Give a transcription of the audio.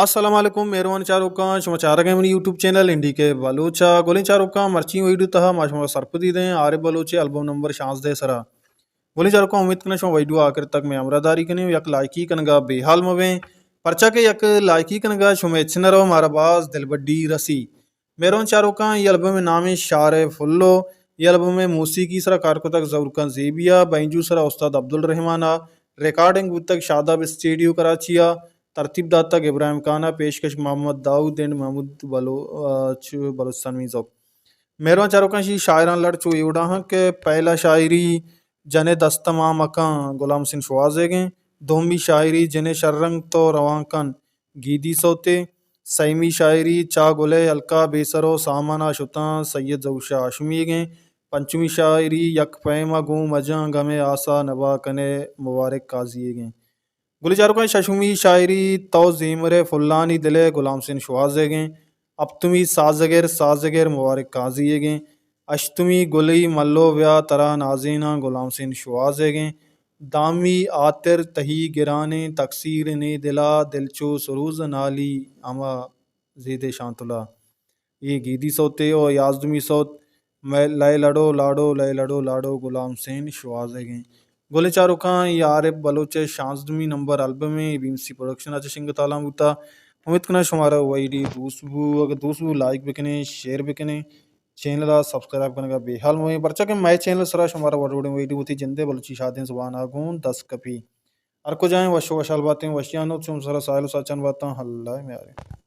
السلام علیکم مہروان چاروکاں، شما چارگ ءَ منی یوٹیوب چینل انڈی کے بلوچ ءَ۔ گلیں چاروکاں، مرچی ویڈیو تہا ما شما سرپدی دیں آرے بلوچ ءِ البم نمبر شانزدہ ءِ سرا۔ گلیں چاروکاں، امید کناں شما ویڈیو آخر تک مئے ہمراہ داری کنیں و یک لائکی کنگا بے حال مبیں، پرچا کہ یک لائکی کنگا شمئے ہچ نہ رو، مارا باز دلبڈی رسی۔ مہروان چاروکاں، اے البم ءِ نام ایں شار ءِ پھلو۔ اے البم ءِ موسیقی سرا کار کتگ ظہور خان زیبی ءَ، بینجو سرا استاد عبدالرحمان ءَ، ریکارڈنگ بوتگ شاداب اسٹیڈیو کراچی ءَ، ترتیب داتگ ابراہیم خان ءَ، پیشکش محمد داؤد اینڈ محمود بلوچ، بلوچستان میوزک۔ مہروان چاروکاں، شی شاعراں لڑ چو اے وڑا ہاں کہ پہلا شاعری جنے دست ما مکاں، غلام حسین شوہازیگیں۔ دومی شاعری جنے شررنگ تو روان کن، گیدی سوتے۔ سیمی شاعری چا گلے ہلکا بے سر و سامان ءَ شتاں، سید ظہور شاہ ہاشمیگیں۔ پنچمی شاعری یک پیم ءَ گوں مجاں، غم ءِ آسا نبا کنے، مبارک قاضیگیں۔ گلیں چاروکاں، ششمی شاعری تو زیمر ءِ پھلانی دل ءِ، غلام حسین شوہازیگیں۔ ہپتمی سازگر سازگر، مبارک قاضیگیں۔ ہشتمی گلی ملو بیا ترا نازیناں، غلام حسین شوہازیگیں۔ دہمی ہاتر تہی گرانیں، تقصیر نے دلا دلچو سروز نالی، ہما زید شانتلا۔ اے گیدی سوتے و یازدمی سوت مئے لئے لڑو لاڑو، لئے لڑو لاڑو، غلام حسین شوہازیگیں۔ گلیں چاروکاں، اے عارف بلوچ ءِ شانزدمی نمبر البم ایں، بی ایم سی پروڈکشن ءَ چہ شنگ تالان بوتا۔ امید کناں شمارا ویڈیو دوست بو، اگر دوست بو لائک بکنیں، شیئر بکنیں، چینل ءَ سبسکرائب کنگا بے حال مبیں، پرچا کہ مئے چینل سرا شمارا وڑ وڑیں ویڈیو وتی جندے بلوچی شادیں زبان ءَ گوں دست کپی۔ ہر کجائیں وش و وشحال باتیں، وشیانو چون سرا ساحل و ساچان باتاں، اللہ میارے۔